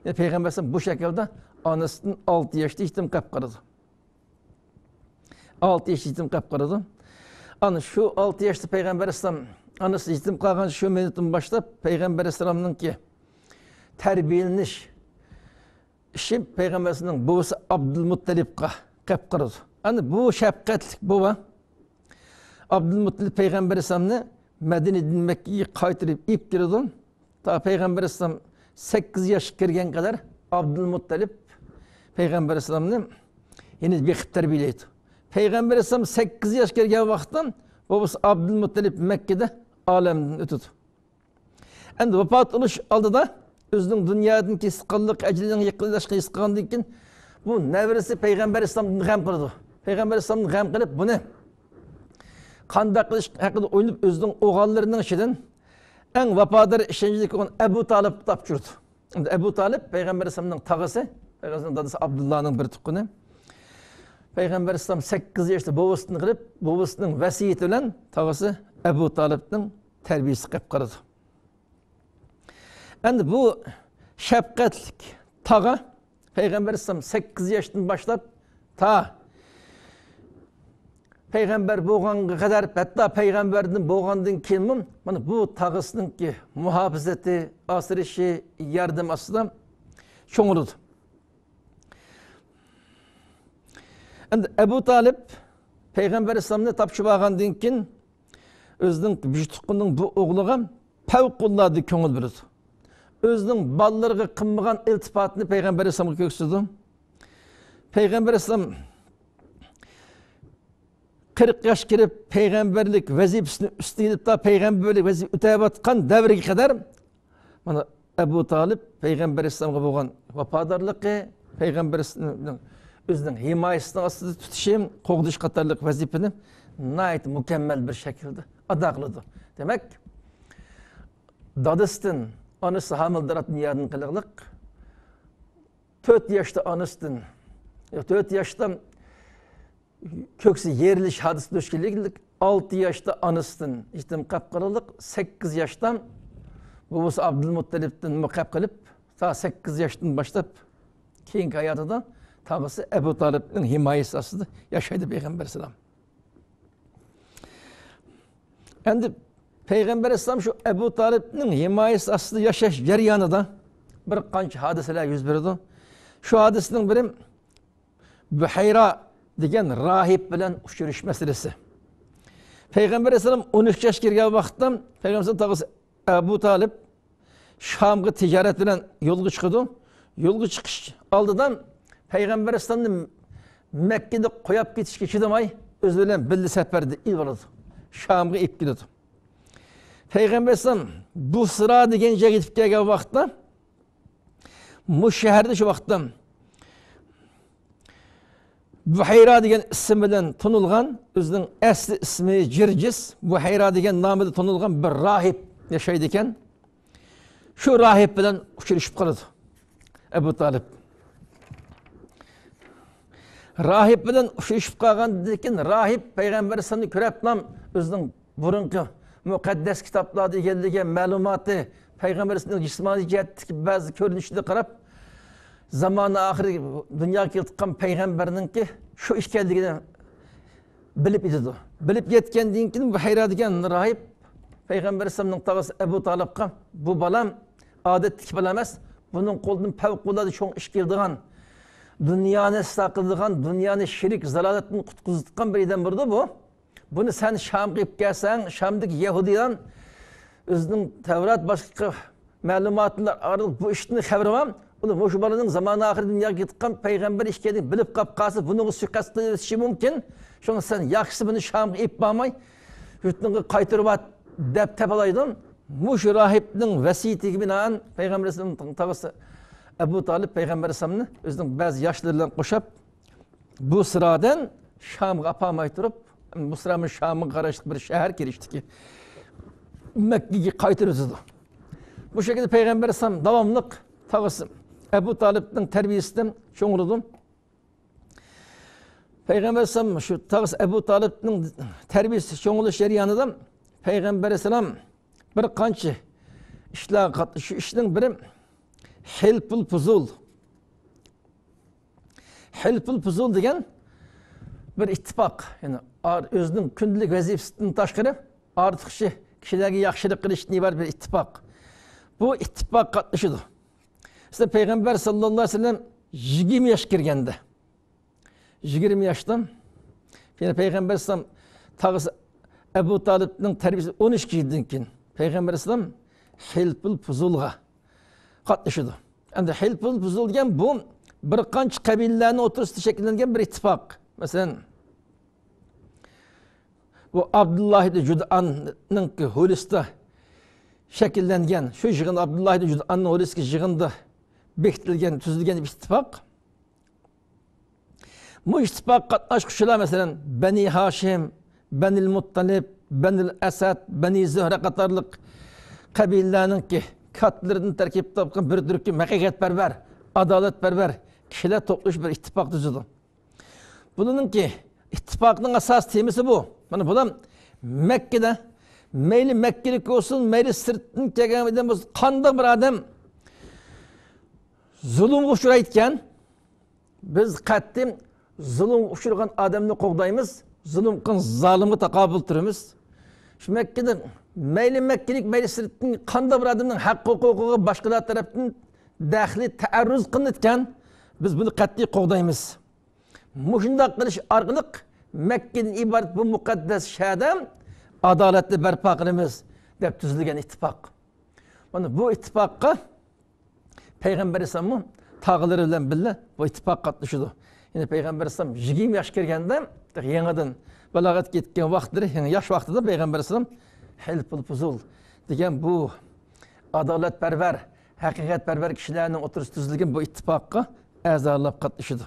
يەنى پەيغەمبەر بۇ شەكىلدە ئانىسىدىن ئالتە ياشتا يېتىم قېلىپ قالىدۇ. ئالتە ياش يېتىم قېلىپ قالىدۇ. ئانا شۇ ئالتە ياشتا پەيغەمبەر ئەلەيھىسسالام ئانىسى يېتىم قالغان شۇ مىنۇتتىن باشلاپ پەيغەمبەر ئەلەيھىسسالامنىڭكى تەربىيەلىنىش ئىشى پەيغەمبەر ئەلەيھىسسالامنىڭ بوۋىسى ئابدۇلمۇتتەلىپقا قېلىپ قالىدۇ. ئەنە بۇ شەپقەتلىك بوۋا ئابدۇلمۇتتەلىپ پەيغەمبەر ئەلەيھىسسالامنى مەدىنىدىن مەككىگە قايتۇرۇپ ئېلىپ كېلىدۇ. تا پەيغەمبەر ئەلەيھىسسالام سەككىز ياشقا كىرگەنگە قەدەر ئابدۇلمۇتتەلىپ پەيغەمبەر ئەلەيھىسسالامنى يەنە بېقىپ تەربىيەلەيدۇ. پەيغەمبەر ئەلەيھىسسالام سەككىز ياشقا كىرگەن ۋاقىتتا بوۋىسى ئابدۇلمۇتتەلىپ مەككىدە ئالەمدىن ئۆتىدۇ. ئەمدى ۋاپات بولۇش ئالدىدا ئۆزىنىڭ دۇنيادىن كېتىپ قالغانلىق، ئەجىلىنىڭ يېقىنلاشقىنىنى ھېس قىلغاندىن كېيىن، بۇ نەۋرىسى پەيغەمبەر ئەلەيھىسسالامدىن غەم قىلىدۇ. پەيغەمبەر ئەلەيھىسسالامدىن غەم قىلىپ، بۇنى قانداق قىلىش ھەققىدە ئويلىنىپ، ئۆزىنىڭ ئوغۇللىرىنىڭ ئىچىدىن ئەڭ ۋاپادار، ئىشەنچلىك بولغان ئەبۇ تالىپقا تاپشۇرىدۇ. ئەمدى ئەبۇ تالىپ پەيغەمبەر ئەلەيھىسسالامنىڭ تاغىسى، پەيغەمبەر ئەلەيھىسسالامنىڭ دادىسى ئابدۇللانىڭ بىر تۇغقىنى. پەيغەمبەر ئەلەيھىسسالام سەككىز ياشتا بوۋىسىدىن قېلىپ، بوۋىسىنىڭ ۋەسىيىتى بىلەن تاغىسى ئەبۇ تالىپنىڭ تەربىيىسىگە قېلىپ قالىدۇ. ئەمدى بۇ شەپقەتلىك تاغا پەيغەمبەر ئەلەيھىسسالام سەككىز ياشتىن باشلاپ تا پەيغەمبەر بولغانغا قەدەر، ھەتتا پەيغەمبەردىن بولغاندىن كېيىنمۇ، مانا بۇ تاغىسىنىڭكى مۇھاپىزىتى، ئاسرىشى، ياردىمى ئاستىدا چوڭىيىدۇ. ئەمدى ئەبۇ تالىپ پەيغەمبەر ئەلەيھىسسالامنى تاپشۇرۇپ ئالغاندىن كېيىن، ئۆزىنىڭ بىر تۇغقىنىنىڭ بۇ ئوغلىغا پەۋقۇلئاددە كۆڭۈل بۆلىدۇ. ئۆزىنىڭ بالىلىرىغا قىلمىغان ئىلتىپاتىنى پەيغەمبەر ئەلەيھىسسالامغا كۆرسىتىدۇ. پەيغەمبەر ئەلەيھىسسالام قىرىق ياشقا كىرىپ، پەيغەمبەرلىك ۋەزىپىسىنى ئۈستىگە ئېلىپ، تا پەيغەمبەرلىك ۋەزىپە ئۆتەۋاتقان دەۋرگە قەدەر، مانا، ئەبۇ تالىپ پەيغەمبەر ئەلەيھىسسالامغا بولغان ۋاپادارلىقى، پەيغەمبەر ئەلەيھىسسالامنىڭ ئۆزىنىڭ ھىمايىسىنىڭ ئاستىدا تۇتۇشى، قوغدىشى قاتارلىق ۋەزىپىنى ناھايىتى مۇكەممەل بىر شەكىلدە ئادا قىلىدۇ. دېمەك، دادىسىدىن، ئانىسى ھامىلىدار دۇنيادىن قېلىغلىق، تۆت ياشتا ئانىسىدىن، ياق، تۆت ياشتا كۆكسى يېرىلىش ھادىسىسى دۇچ كېلىگلىك، ئالتە ياشتا ئانىسىدىن يېتىم قېلىپ قالغلىق، سەككىز ياشتا بوۋىسى ئابدۇلمۇتتەلىپتىن قېلىپ قېلىپ، تا سەككىز ياشتىن باشلاپ كېيىنكى ھاياتىدا تاغىسى ئەبۇ تالىپنىڭ ھىمايىسى ئاستىدا ياشايدۇ پەيغەمبەر ئەلەيھىسسالام. ئەمدى پەيغەمبەر ئەلەيھىسسالام شۇ ئەبۇ تالىپنىڭ ھىمايىسى ئاستىدا ياشاش جەريانىدا بىر قانچە ھادىسىلەر يۈز بېرىدۇ. شۇ ھادىسىنىڭ بىرى بۇھەيرا دېگەن راھىب بىلەن ئۇچرىشىش مەسىلىسى. پەيغەمبەر ئەلەيھىسسالام ئون ئۈچ ياشقا كىرگەن ۋاقىتتا پەيغەمبەر ئەلەيھىسسالام تاغىسى ئەبۇ تالىپ شامغا تىجارەت بىلەن يولغا چىقىدۇ. يولغا چىقىش ئالدىدا پەيغەمبەر ئەلەيھىسسالامنى مەككىدە قويۇپ كېتىشكە چىدىماي، ئۆزى بىلەن بىللە سەپەردە ئېلىپ بارىدۇ. شامغا ئېلىپ كېلىدۇ. پەيغەمبەر ئەلەيھىسسالام بۇسرا دېگەن جايغا يېتىپ كەلگەن ۋاقىتتا، مۇشۇ شەھەردە شۇ ۋاقىتتا بۇھەيرا دېگەن ئىسىم بىلەن تونۇلغان، ئۆزىنىڭ ئەسلى ئىسمى جىرجىس، بۇھەيرا دېگەن نامىدا تونۇلغان بىر راھىب ياشايدىكەن. شۇ راھىب بىلەن ئۇچرىشىپ قالىدۇ ئەبۇ تالىپ. راھىب بىلەن ئۇچرىشىپ قالغاندىن كېيىن، راھىب پەيغەمبەر ئەلەيھىسسالامنى كۆرۈپلا ئۆزىنىڭ بۇرۇنقى مۇقەددەس كىتابلاردا ئىگىلىگەن مەلۇماتى، پەيغەمبەر ئەلەيھىسسالامنىڭ جىسمانىي جەھەتتىكى بەزى كۆرۈنۈشىگە قاراپ، زامانى ئاخىرى دۇنياغا كېلىۋاتقان پەيغەمبەرنىڭكى شۇ ئىكەنلىكىنى بىلىپ يېتىدۇ. بىلىپ يەتكەندىن كېيىن بۇ ھەيران دېگەن راھىب پەيغەمبەر ئەلەيھىسسالامنىڭ تاغىسى ئەبۇ تالىپقا، بۇ بالام ئادەتتىكى بالا ئەمەس، بۇنىڭ قولىدىن پەۋقۇلئاددە چوڭ ئىش كېلىدىغان، دۇنيانى ئىسلاھ قىلىدىغان، دۇنيانى شىرك، زالالەتتىن قۇتقۇزىدىغان بىر ئادەم بولىدۇ بۇ. بۇنى سەن شامغا ئېلىپ كەلسەڭ، شامدىكى يەھۇدىيلار ئۆزىنىڭ تەۋرات باشقا مەلۇماتلار ئارقىلىق بۇ ئىشتىن خەۋىرى بار. ئۇنى مۇشۇ بالىنىڭ زامانى ئاخىرى دۇنياغا كېتىدىغان پەيغەمبەر ئىكەنلىكىنى بىلىپ قاپ قالسا، بۇنىڭغا سۇيىقەست قىلىۋېتىشى مۇمكىن. شۇڭا سەن ياخشىسى بۇنى شامغا ئېلىپ بارماي، يۇرتۇڭغا قايتۇرۇۋەت دەپ تەپەلايدۇ. مۇشۇ راھىبنىڭ ۋەسىيىتىگە بىنائەن پەيغەمبەر ئەلەيھىسسالامنىڭ تاغىسى ئەبۇ تالىپ پەيغەمبەر ئەلەيھىسسالامنى ئۆزىنىڭ بەزى ياشلىرى بىلەن قوشۇپ، بۇسرادىن شامغا ئاپارماي تۇرۇپ، بۇسرا شامغا قاراشلىق بىر شەھەر كىرىشتىكى مەككىگە قايتۇرۇۋېتىدۇ. بۇ شەكىلدە پەيغەمبەر ئەلەيھىسسالام داۋاملىق تاغىسى ئەبۇ تالىپنىڭ تەربىيىسىدە چوڭىيىدۇ. پەيغەمبەر ئەلەيھىسسالام شۇ تاغىسى ئەبۇ تالىپنىڭ تەربىيىسى چوڭىيىش جەريانىدا پەيغەمبەر ئەلەيھىسسالام بىر قانچە ئىشلارغا قاتنىشىدۇ. شۇ ئىشنىڭ بىرى ھىلفۇل پۇزۇل. ھىلفۇل پۇزۇل دېگەن بىر ئىتتىپاق. يەنى ئار-، ئۆزىنىڭ كۈندىلىك ۋەزىپىسىدىن تاشقىرى ئارتۇقچە كىشىلەرگە ياخشىلىق قىلىشتىن ئىبارەت بىر ئىتتىپاق. بۇ ئىتتىپاققا قاتنىشىدۇ. مەسىلەن، پەيغەمبەر ساللاللاھۇ ئەلەيھى ۋەسەللەم يىگىرمە ياشقا كىرگەندە، يىگىرمە ياشتا، يەنى پەيغەمبەر ئەلەيھىسسالام تاغىسى ئەبۇ تالىپنىڭ تەربىيىسى ئون ئىككى يىلدىن كېيىن پەيغەمبەر ئەلەيھىسسالام ھىلفۇل پۇزۇلغا قاتنىشىدۇ. ئەمدى ھىلفۇل پۇزۇل دېگەن بۇ بىر قانچە قەبىلىلەرنىڭ ئوتتۇرىسىدا شەكىللەنگەن بىر ئىتتىپاق. مەسىلەن، بۇ ئابدۇللاھ ئىبنى جۇدئاننىڭ ھويلىسىدا شەكىللەنگەن، شۇ يىغىن، ئابدۇللاھ ئىبنى جۇدئاننىڭ ھويلىسىدىكى يىغىندا بېكىتىلگەن، تۈزۈلگەن بىر ئىتتىپاق. بۇ ئىتتىپاققا قاتناشقۇچىلار، مەسىلەن، بەنى ھاشىم، بەنىل مۇتتەلىب، بەنىل ئەسەد، بەنى زۆھرە قاتارلىق قەبىلىلەرنىڭكى كاتتىلىرىدىن تەركىب تاپقان بىر تۈركۈم ھەقىقەتپەرۋەر، ئادالەتپەرۋەر كىشىلەر توپلىشىپ بىر ئىتتىپاق تۈزىدۇ. بۇنىڭكى ئىتتىپاقنىڭ ئاساسىي تېمىسى بۇ. مانا بۇلار مەككىدە، مەيلى مەككىلىك بولسۇن، مەيلى سىرتتىن كەلگەن ئادەم بولسۇن، قانداق بىر ئادەم زۇلۇمغا ئۇچرايدىكەن، بىز قەتئىي زۇلۇمغا ئۇچرىغان ئادەمنى قوغدايمىز، زۇلۇم قىلغان زالىمغا تاقابىل تۇرىمىز. شۇ مەككىدە مەيلى مەككىلىك، مەيلى سىرتتىن قانداق بىر ئادەمنىڭ ھەق ھوقۇقىغا باشقىلار تەرەپتىن دەخلى، تەئەررۇز قىلىنىدىكەن، بىز بۇنى قەتئىي قوغدايمىز. مۇشۇنداق قىلىش ئارقىلىق مەككىدىن ئىبارەت بۇ مۇقەددەس شەھەردە ئادالەتنى بەرپا قىلىمىز، دەپ تۈزۈلگەن ئىتتىپاق. مانا بۇ ئىتتىپاققا پەيغەمبەر ئەلەيھىسسالاممۇ تاغىلىرى بىلەن بىللە بۇ ئىتتىپاققا قاتنىشىدۇ. يەنى پەيغەمبەر ئەلەيھىسسالام يىگىرمە ياشقا كىرگەندە، يېڭىدىن بالاغەتكە يەتكەن ۋاقىتلىرى، يېڭى ياش ۋاقتىدا پەيغەمبەر ئەلەيھىسسالام ھىلفۇل پۇزۇل دېگەن بۇ ئادالەتپەرۋەر، ھەقىقەتپەرۋەر كىشىلەرنىڭ ئوتتۇرىسىدا تۈزۈلگەن بۇ ئىتتىپاققا ئەزالىق قاتنىشىدۇ.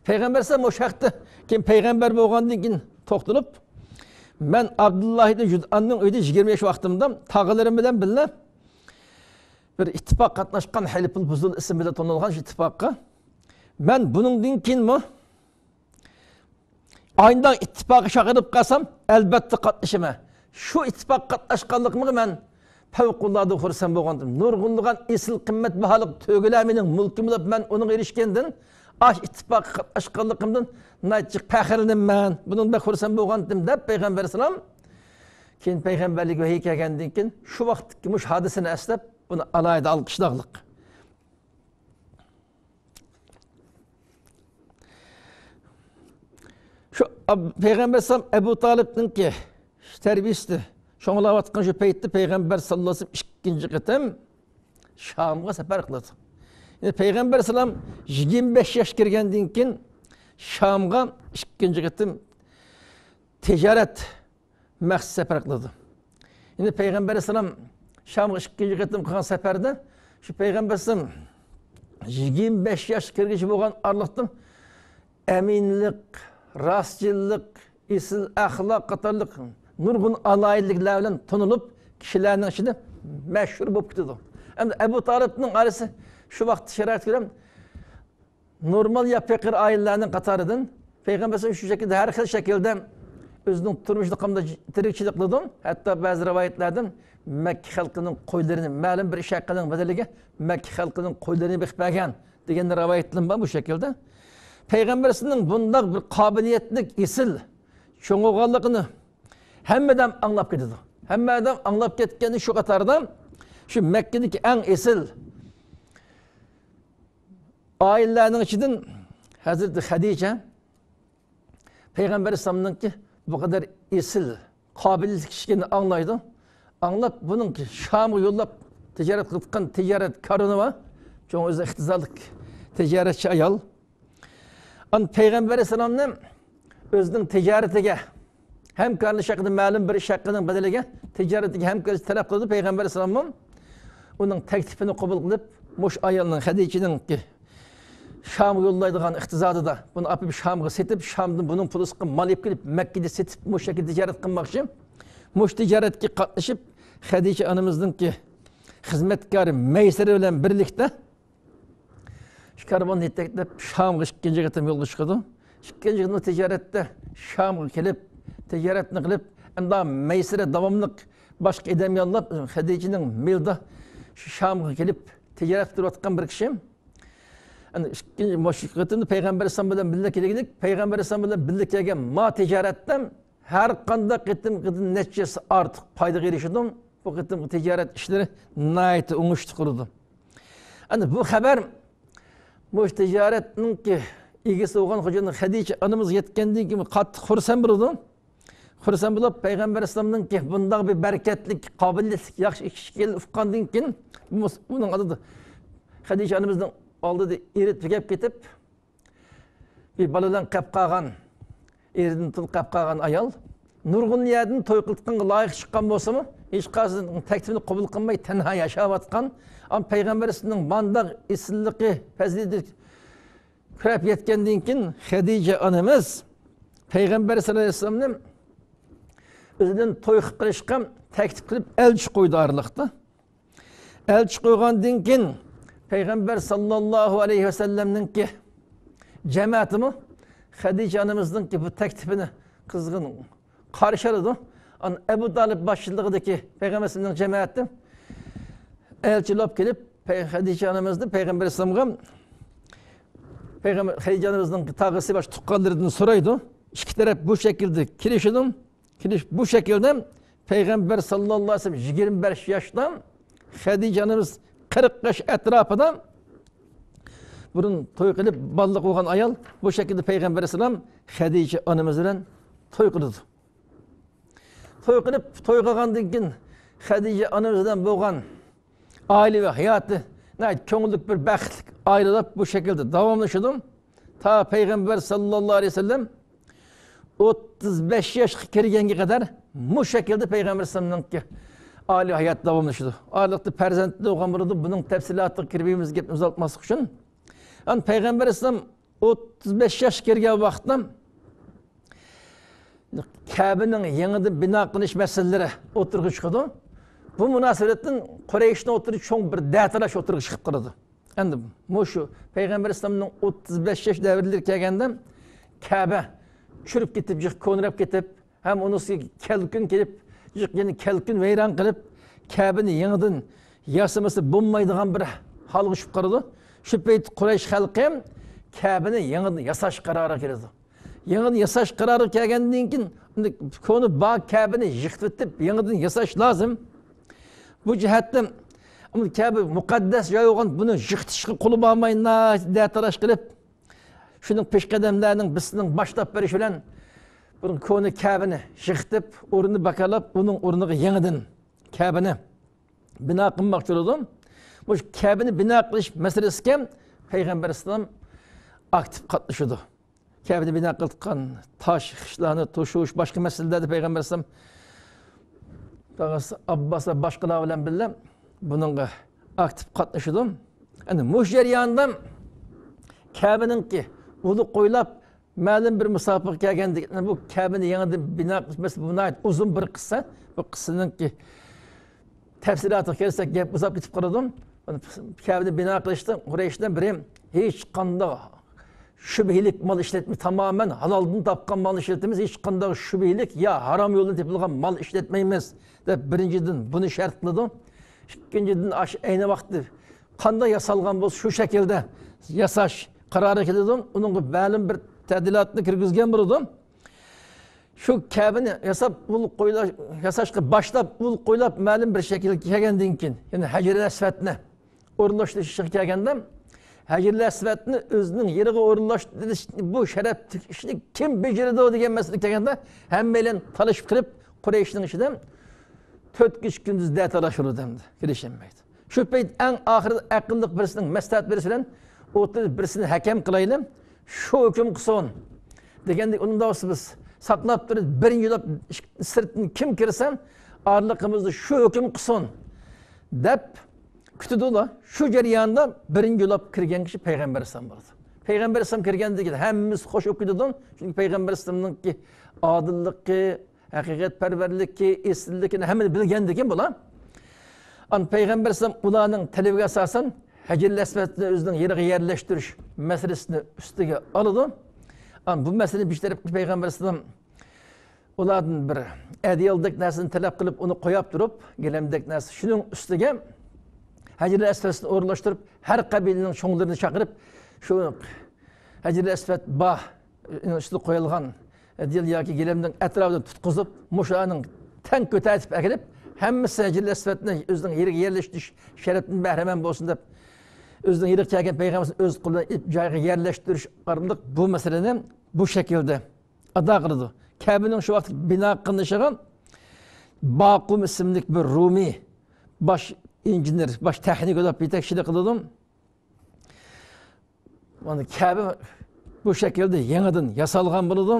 پەيغەمبەر ئەلەيھىسسالام مۇشۇ ھەقتە، كېيىن پەيغەمبەر بولغاندىن كېيىن توختىلىپ، مەن ئابدۇللاھ ئىبنى جۇدئاننىڭ ئۆيىدە يىگىرمە ياش ۋاقتىمدا تاغىلىرىم بىلەن بىللە بىر ئىتتىپاق قاتناشقان، ھىلفۇل پۇزۇل ئىسمى بىلەن تونۇلغان شۇ ئىتتىپاققا مەن بۇنىڭدىن كېيىنمۇ ئاينداق ئىتتىپاققا چاقىرىپ قالسام، ئەلۋەتتە قاتنىشىمەن. شۇ ئىتتىپاققا قاتناشقانلىقىمغا مەن پەۋقۇلئاددە خۇرسەن بولغانتىم. نۇرغۇنلىغان ئېسىل قىممەت باھالىق تۆگىلەر مېنىڭ مۈلكۈم بولۇپ، مەن ئۇنىڭغا ئېرىشكەندىن، ئاش ئىتتىپاققا قاتناشقانلىقىمدىن ناھايىتى جىق پەخىرلىنىمەن. بۇنىڭدىن بەك خۇرسەن بولغانتىم، دەپ پەيغەمبەر ئەلەيھىسسالام كېيىن پەيغەمبەرلىك ۋەھىي كەلگەندىن كېيىن شۇ ۋاقىتتىكى مۇشۇ ھادىسىنى ئەسلەپ، بۇنى ئالاھىدە ئالقىشلاقلىق. شۇ ئاب-، پەيغەمبەر ئەلەيھىسسالام ئەبۇ تالىپنىڭكى تەربىيىسىدە چوڭلاۋاتقان شۇ پەيتتە پەيغەمبەر ساللاللاھۇ ئەلەيھى ۋەسەللەم ئىككىنچى قېتىم شامغا سەپەر قىلىدۇ. يەنى پەيغەمبەر ئەلەيھىسسالام يىگىرمە بەش ياشقا كىرگەندىن كېيىن شامغا ئىككىنچى قېتىم تىجارەت مەقسىتىدە سەپەر قىلىدۇ. يەنى پەيغەمبەر ئەلەيھىسسالام شامغا ئىككىنچى قېتىم قىلغان سەپەردە، شۇ پەيغەمبەر ئەلەيھىسسالام يىگىرمە بەش ياشقا كىرگۈچە بولغان ئارىلىقتا ئەمىنلىق، راستچىللىق، ئېسىل ئەخلاق قاتارلىق نۇرغۇن ئالاھىدىلىكلەر بىلەن تونۇلۇپ، كىشىلەرنىڭ ئىچىدە مەشھۇر بولۇپ كېتىدۇ. ئەمدى ئەبۇ تالىپنىڭ ئائىلىسى شۇ ۋاقىتتا شارائىتقا كۆرە نورمال يا پېقىر ئائىلىلەرنىڭ قاتارىدىن. پەيغەمبەر شۇ شەكىلدە، ھەر خىل شەكىلدە ئۆزىنىڭ تۇرمۇشىدا قانداق تىرىكچىلىك قىلىدۇ. ھەتتا بەزى رىۋايەتلەردىن مەككە خەلقىنىڭ قويلىرىنى، مەلۇم بىر ئىش ھەققىنىڭ بەدىلىگە مەككە خەلقىنىڭ قويلىرىنى بېقىپ بەرگەن دېگەن رىۋايەتلەر بار بۇ شەكىلدە. پەيغەمبەر ئەلەيھىسسالامنىڭ بۇنداق بىر قابىلىيەتلىك، ئېسىل چوڭ بولغانلىقىنى ھەممە ئادەم ئاڭلاپ كېتىدۇ. ھەممە ئادەم ئاڭلاپ كەتكەندە شۇ قاتاردا شۇ مەككىدىكى ئەڭ ئېسىل ئائىلىلەرنىڭ ئىچىدىن ھەزرىتى خەدىچە پەيغەمبەر ئەلەيھىسسالامنىڭكى بۇ قەدەر ئېسىل قابىلىيەتلىك ئىكەنلىكىنى ئاڭلايدۇ. ئاڭلاپ، بۇنىڭكى شامغا يوللاپ تىجارەت قىلىۋاتقان تىجارەت كارۋىنى بار. چوڭ ئۆزى ئىقتىسادلىق تىجارەتچى ئايال. ئان پەيغەمبەر ئەلەيھىسسالامنى ئۆزىنىڭ تىجارىتىگە ھەمكارلىشىش ھەققىدە مەلۇم بىر ئىش ھەققىنىڭ بەدىلىگە تىجارىتىگە ھەمكارلىشىش تەلەپ قىلىدۇ. پەيغەمبەر ئەلەيھىسسالاممۇ ئۇنىڭ تەكلىپىنى قوبۇل قىلىپ، مۇشۇ ئايالنىڭ، خەدىچىنىڭكى شامغا يوللايدىغان ئىقتىسادىدا بۇنى ئاپىرىپ شامغا سېتىپ، شامدىن بۇنىڭ پۇلىغا مال ئېلىپ كېلىپ، مەككىدە سېتىپ، مۇشۇ يەرگە تىجارەت قىلماقچى. مۇشۇ تىجارەتكە قاتنىشىپ، خەدىچە ئانىمىزنىڭكى خىزمەتكارى مەيسىرە بىلەن بىرلىكتە شۇ كارۋاننى يېتەكلەپ، شامغا ئىككىنچى قېتىم يولغا چىقىدۇ. ئىككىنچى قېتىم تىجارەتتە شامغا كېلىپ، تىجارەتنى قىلىپ، ئەمدى مەيسىرە داۋاملىق باشقا ئادەم يوللاپ، خەدىچىنىڭ مېلىدا شۇ شامغا كېلىپ، تىجارەت قىلىۋاتقان بىر كىشى. ئەنە ئىككىنچى، مۇشۇ قېتىمدا پەيغەمبەر ئەلەيھىسسالام بىلەن بىللە كەلگىلىك، پەيغەمبەر ئەلەيھىسسالام بىلەن بىللە كەلگەن ما تىجارەتتە ھەر قانداق قېتىمقىدىن نەچچە ھەسسە ئارتۇق پايدىغا ئېرىشىدۇ. بۇ قېتىمقى تىجارەت ئىشلىرى ناھايىتى ئوڭۇشلۇق بولىدۇ. ئەنە بۇ خەۋەر مۇشۇ تىجارەتنىڭكى ئىگىسى بولغان خوجايىن خەدىچە ئانىمىزغا يەتكەندىن كېيىن قاتتىق خۇرسەن بولىدۇ. خۇرسەن بولۇپ، پەيغەمبەر ئەلەيھىسسالامنىڭكى بۇنداق بىر بەرىكەتلىك، قابىلىيەتلىك، ياخشى ئىش ئىكەنلىكىنى ئۇققاندىن كېيىن، بۇ مۇس-، بۇنىڭ ئالدىدا، خەدىچە ئانىمىزنىڭ ئالدىدا ئېرى تۈگەپ كېتىپ، بىر بالا بىلەن قېلىپ قالغان، ئېرىدىن تۇل قېلىپ قالغان ئايال نۇرغۇن يەردىن توي قىلىدىغانغا لايىق چىققان بولسىمۇ، ھېچقايسىنىڭ تەكلىپىنى قوبۇل قىلماي، تەنھا ياشاۋاتقان، ئەمما پەيغەمبەر ئەلەيھىسسالامنىڭ مانداق ئېسىللىقى، پەزىلىتى كۆرۈپ يەتكەندىن كېيىن، خەدىچە ئانىمىز پەيغەمبەر سەللەللاھۇ ئەلەيھى ۋەسەللەمنى ئۆزىدىن توي قىلىپ قىلىشقا تەكلىپ قىلىپ، ئەلچى قويدى ئارىلىقتا. ئەلچى قويغاندىن كېيىن، پەيغەمبەر سەللەللاھۇ ئەلەيھى ۋەسەللەمنىڭكى جەمەتىمۇ خەدىچە ئانىمىزنىڭكى بۇ تەكلىپىنى قىزغىن قارشى ئالىدۇ. ئەبۇ تالىپ باشچىلىقىدىكى پەيغەمبەر ئەلەيھىسسالامنىڭ جەمەتى ئەلچىلەپ كېلىپ، پەي-، خەدىچە ئانىمىزنى پەيغەمبەر ئەلەيھىسسالامغا، پەيغەمبەر، خەدىچە ئانىمىزنىڭ تاغىسى، باشقا تۇغقانلىرىدىن سورايدۇ. ئىككى تەرەپ بۇ شەكىلدە كېلىشىدۇ. كېلىش بۇ شەكىلدە پەيغەمبەر سەللەللاھۇ ئەلەيھى ۋەسەللەم يىگىرمە بەش ياشتا، خەدىچە ئانىمىز قىرىق ياش ئەتراپىدا، بۇرۇن توي قىلىپ بالىلىق بولغان ئايال، بۇ شەكىلدە پەيغەمبەر ئەلەيھىسسالام خەدىچە ئانىمىز بىلەن توي قىلىدۇ. توي قىلىپ، توي قىلغاندىن كېيىن خەدىچە ئانىمىز بىلەن بولغان ئائىلىۋى ھاياتى ناھايىتى كۆڭۈللۈك بىر بەختلىك ئائىلە بولۇپ بۇ شەكىلدە داۋاملىشىدۇ. تا پەيغەمبەر سەللەللاھۇ ئەلەيھى ۋەسەللەم ئوتتۇز بەش ياشقا كىرگەنگە قەدەر مۇشۇ شەكىلدە پەيغەمبەر ئەلەيھىسسالامنىڭكى ئائىلىۋى ھاياتى داۋاملىشىدۇ. ئارىلىقتا پەرزەنتلىرى بولغان بولىدۇ. بۇنىڭ تەپسىلاتىغا كىرمەيمىز، گەپنى ئۇزارتماسلىق ئۈچۈن. ئەمما پەيغەمبەر ئەلەيھىسسالام ئوتتۇز بەش ياشقا كىرگەن ۋاقىتتا كەبىنىڭ يېڭىدىن بىنا قىلىش مەسىلىلىرى ئوتتۇرىغا چىقىدۇ. بۇ مۇناسىۋەتتىن قۇرەيشنىڭ ئوتتۇرىدا چوڭ بىر دەتالاش ئوتتۇرىغا چىقىپ قالىدۇ. ئەمدى مۇشۇ پەيغەمبەر ئەلەيھىسسالامنىڭ ئوتتۇز بەش ياش دەۋرلىرى كەلگەندە، كەبە چۈرۈپ كېتىپ، جىق كونىراپ كېتىپ، ھەم ئۇنىڭ ئۈستىگە كەلكۈن كېلىپ، جىق يەنە كەلكۈن ۋەيران قىلىپ، كەبىنى يېڭىدىن ياسىمىسا بولمايدىغان بىر ھالغا چۈشۈپ قالىدۇ. شۇ پەيت قۇرەيش خەلقى كەبىنى يېڭىدىن ياساش قارارىغا كېلىدۇ. يېڭىدىن ياساش قارارىغا كەلگەندىن كېيىن، ئۇنى كونا بار كەبىنى يىقىتىۋېتىپ، يېڭىدىن ياساش لازىم. بۇ جەھەتتىن، ئۇ كەبە مۇقەددەس جاي بولغان، بۇنى يىقىتىشقا قولى بارماي، ناھايىتى دەتالاش قىلىپ، شۇنىڭ پېشقەدەملەرنىڭ بىرسىنىڭ باشلاپ بېرىشى بىلەن، بۇ كونا كەبىنى يىقىتىپ، ئورنىنى باكارلاپ، ئۇنىڭ ئورنىغا يېڭىدىن كەبىنى بىنا قىلماقچى بولىدۇ. مۇشۇ كەبىنى بىنا قىلىش مەسىلىسىگە پەيغەمبەر ئەلەيھىسسالام ئاكتىپ قاتنىشىدۇ. كەبىنى بىنا قىلىدىغان تاش، خىشلارنى توشۇش، باشقا مەسىلىلەردە پەيغەمبەر ئەلەيھىسسالام ئابباس ۋە باشقىلار بىلەن بىللە بۇنىڭغا ئاكتىپ قاتنىشىدۇ. ئەنە مۇشۇ جەرياندا كەبىنىڭكى ئۇلۇغ قويلاپ مەلۇم بىر مۇساپىگە كەلگەندىكىن، بۇ كەبىنى يېڭىدىن بىنا قىلىش مەسىلىسى، بۇ ناھايىتى ئۇزۇن بىر قىسسە. بۇ قىسسىنىڭكى تەپسىلاتىغا كەلسەك، گەپ ئۇزاپ كېتىپ قالىدۇ. كەبىنى بىنا قىلىشتا قۇرەيشتىن بىرى ھېچقانداق شۈبھىلىك مال ئىشلەتمەي، تامامەن ھالالدىن تاپقان مالنى ئىشلىتىمىز، ھېچقانداق شۈبھىلىك يا ھارام يولدىن تېپىلغان مال ئىشلەتمەيمىز، دەپ بىرىنچىدىن بۇنى شەرت قىلىدۇ. ئىككىنچىدىن، ئاشۇ ئەينى ۋاقىتتا قانداق ياسالغان بولسا، شۇ شەكىلدە ياساش قارارى كېلىدۇ. ئۇنىڭغا مەلۇم بىر تەدىلاتنى كىرگۈزگەن بولىدۇ. شۇ كەبىنى ياساپ، ئۇل قويلا-، ياساشقا باشلاپ، ئۇل قويلاپ، مەلۇم بىر شەكىلگە كەلگەندىن كېيىن، يەنى ھەجەرۇل ئەسۋەدنى ئورۇنلاشتۇرۇش ئىشىغا كەلگەندە، ھەجەرۇل ئەسۋەدنى ئۆزىنىڭ يېرىغا ئورۇنلاشتۇرۇش، بۇ شەرەپلىك ئىشنى كىم بېجىرىدۇ دېگەن مەسىلىگە كەلگەندە، ھەممەيلەن تالىشىپ قېلىپ، قۇرەيشنىڭ ئىچىدە تۆت كېچە كۈندۈز دەتالاش بولىدۇ ئەمدى، كېلىشەلمەيدۇ. شۇ پەيت ئەڭ ئاخىرىدا ئەقىللىق بىرسىنىڭ مەسلىھەت بېرىشى بىلەن ئوتتۇرىدا بىرسىنى ھەكەم قىلايلى، شۇ ھۆكۈم قىلسۇن دېگەندە، ئۇنداق بولسا بىز ساقلاپ تۇرۇپ، بىرىنچى يوللاپ سىرتتىن كىم كىرسە، ئارىلىقىمىزدا شۇ ھۆكۈم قىلسۇن دەپ كۈتىدۇلا. شۇ جەرياندا بىرىنچى يوللاپ كىرگەن كىشى پەيغەمبەر ئەلەيھىسسالام بولىدۇ. پەيغەمبەر ئەلەيھىسسالام كىرگەندىن كېيىن ھەممىسى خوش بولۇپ كېتىدۇ. چۈنكى پەيغەمبەر ئەلەيھىسسالامنىڭكى ئادىللىقى، ھەقىقەتپەرۋەرلىكى، ئېسىللىكىنى ھەممىنى بىلگەندىكىن بۇلار. ئان پەيغەمبەر ئەلەيھىسسالام ئۇلارنىڭ تەلىپىگە ئاساسەن ھەجەرۇل ئەسۋەدنى ئۆزىنىڭ يېرىغا يەرلەشتۈرۈش مەسىلىسىنى ئۈستىگە ئالىدۇ. ئان بۇ مەسىلىنى بىر تەرەپكە پەيغەمبەر ئەلەيھىسسالام ئۇلاردىن بىر ئەدىيالدەك نەرسىنى تەلەپ قىلىپ، ئۇنى قوياپ تۇرۇپ، گىلەمدەك نەرسە، شۇنىڭ ئۈستىگە ھەجەرۇل ئەسۋەدنى ئورۇنلاشتۇرۇپ، ھەر قەبىلىنىڭ چوڭلىرىنى چاقىرىپ، شۇ ھەجەرۇل ئەسۋەد بار ئۈستىدە قويۇلغان ئەدىيال ياكى گىلەمنىڭ ئەتراپىدىن تۇتقۇزۇپ، مۇشۇلارنىڭ تەڭ كۆتەرتىپ ئەكېلىپ، ھەممىسى ھەجەرۇل ئەسۋەدنى ئۆزىنىڭ يېرىگە يەرلەشتۈرۈش شەرەپتىن بەھرىمەن بولسۇن دەپ، ئۆزىنىڭ يېرىغا كەلگەن پەيغەمبىرىمىزنى ئۆز قولى بىلەن ئېلىپ جايىغا يەرلەشتۈرۈش ئارقىلىق بۇ مەسىلىنى بۇ شەكىلدە ئادا قىلىدۇ. كەبىنىڭ شۇ ۋاقىت بىنا قىلىنىشىغا باقۇم ئىسىملىك بىر رومىي باش ئىنژېنېر، باش تېخنىك بولۇپ يېتەكچىلىك قىلىدۇ. مانا كەبە بۇ شەكىلدە يېڭىدىن ياسالغان بولىدۇ.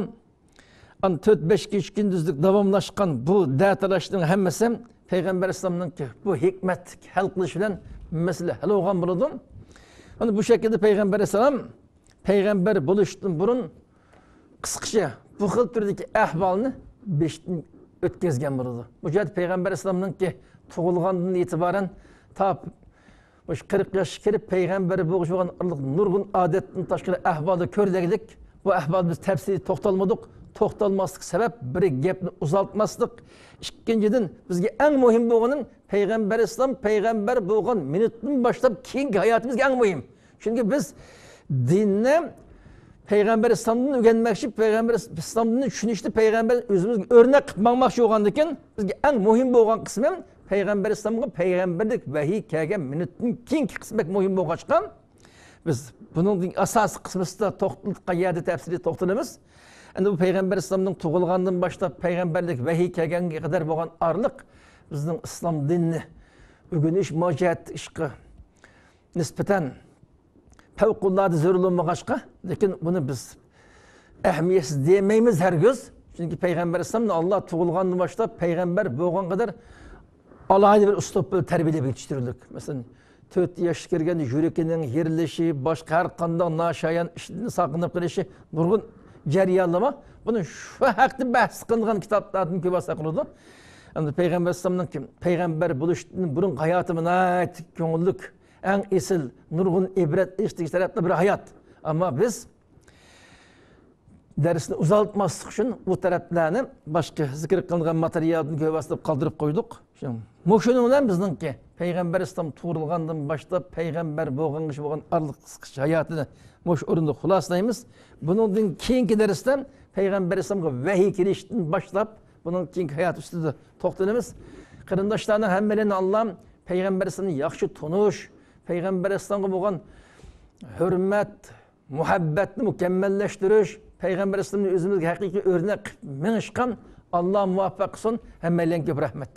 ئان تۆت بەش كېچە كۈندۈزلۈك داۋاملاشقان بۇ دەتالاشنىڭ ھەممىسى پەيغەمبەر ئەلەيھىسسالامنىڭكى بۇ ھېكمەتلىك ھەل قىلىشى بىلەن مەسىلە ھەل بولغان بولىدۇ. مانا بۇ شەكىلدە پەيغەمبەر ئەلەيھىسسالام پەيغەمبەر بولۇشتىن بۇرۇن قىسقىچە بۇ خىل تۈردىكى ئەھۋالنى بېشىدىن ئۆتكۈزگەن بولىدۇ. بۇ جەھەتتە پەيغەمبەر ئەلەيھىسسالامنىڭكى تۇغۇلغاندىن ئېتىبارەن تا مۇشۇ قىرىق ياشقا كىرىپ پەيغەمبەر بولغۇچە بولغان ئارىلىق نۇرغۇن ئادەتتىن تاشقىرى ئەھۋالدا كۆرۈلگەنلىك، بۇ ئەھۋالدا بىز تەپسىلىي توختالمىدۇق. توختالماسلىق سەۋەب، بىر، گەپنى ئۇزارتماسلىق، ئىككىنچىدىن، بىزگە ئەڭ مۇھىم بولغىنى پەيغەمبەر ئەلەيھىسسالام پەيغەمبەر بولغان مىنۇتتىن باشلاپ كېيىنكى ھاياتى بىزگە ئەڭ مۇھىم. چۈنكى بىز دىننى پەيغەمبەر ئەلەيھىسسالامدىن ئۆگەنمەكچى، پەيغەمبەر ئەلەيھىسسالامدىن چۈشىنىشتە پەيغەمبەر ئۆزىمىزگە ئۆرنەك قىلىپ ماڭماقچى بولغاندىكىن، بىزگە ئەڭ مۇھىم بولغان قىسمى پەيغەمبەر ئەلەيھىسسالامغا پەيغەمبەرلىك ۋەھىي كەلگەن مىنۇتتىن كېيىنكى قىسمى بەك مۇھىم بولغاچقا، بىز بۇنىڭ ئاساسىي قىسمىدا توختىلىدىغان يەردە تەپسىلىي توختىلىمىز. ئەمدى بۇ پەيغەمبەر ئەلەيھىسسالامنىڭ تۇغۇلغاندىن باشلاپ پەيغەمبەرلىك ۋەھىي كەلگەنگە قەدەر بولغان ئارىلىق بىزنىڭ ئىسلام دىنىنى ئۆگىنىش ماجىئەت ئىشقا نىسبەتەن پەۋقۇلئاددە زۆرۈر بولمىغاچقا، لېكىن بۇنى بىز ئەھمىيەتسىز دېمەيمىز ھەرگىز. چۈنكى پەيغەمبەر ئەلەيھىسسالامنى ئاللا تۇغۇلغاندىن باشلاپ پەيغەمبەر بولغان قەدەر ئالاھىدە بىر ئۇسلۇب بىلەن تەربىيەلەپ يېتىشتۈرۈلدۇق. مەسىلەن، تۆت ياشقا كىرگەندە يۈرىكىنىڭ يېرىلىشى، باشقا ھەر قانداق ناشايان ئىشتىن ساقلىنىپ قېلىشى، نۇرغۇن جەريانلار بار. بۇنى شۇ ھەقتە بەھس قىلىنغان كىتابلاردىن كۆپ ھاسىل قىلىدۇ. ئەمدى پەيغەمبەر ئەلەيھىسسالامنىڭ پەيغەمبەر بولۇشتىن بۇرۇنقى ھاياتى ناھايىتى كۆڭۈللۈك، ئەڭ ئېسىل، نۇرغۇن ئىبرەت ئېلىشلىق تەرەپلىك بىر ھايات. ئەمما بىز دەرسنى ئۇزارتماسلىق ئۈچۈن بۇ تەرەپلەرنى باشقا زىكىر قىلىنغان ماتېرىيالدىن كۆرۈۋاتسىز دەپ قالدۇرۇپ قويدۇق. شۇ، مۇشۇنىڭ بىلەن بىزنىڭكى پەيغەمبەر ئەلەيھىسسالام تۇغۇلغاندىن باشلاپ پەيغەمبەر بولغانغىچە بولغان ئارىلىق قىسقىچە ھاياتىنى مۇشۇ ئورۇندا خۇلاسىلايمىز. بۇنىڭدىن كېيىنكى دەرستە پەيغەمبەر ئەلەيھىسسالامغا ۋەھىي كېلىشتىن باشلاپ بۇنىڭ كېيىنكى ھاياتى ئۈستىدە توختىلىمىز. قېرىنداشلارنىڭ ھەممىلىرىنى ئاللام پەيغەمبەر ئەلەيھىسسالامنى ياخشى تونۇش، پەيغەمبەر ئەلەيھىسسالامغا بولغان ھۆرمەت، مۇھەببەتنى مۇكەممەللەشتۈرۈش، پەيغەمبەر ئەلەيھىسسالامنى ئۆزىمىزگە ھەقىقىي ئۆرنەك قىلىپ مېڭىشقا ئاللا مۇۋەپپەق قىلسۇن. ھەممەيلەنگە كۆپ رەھمەت.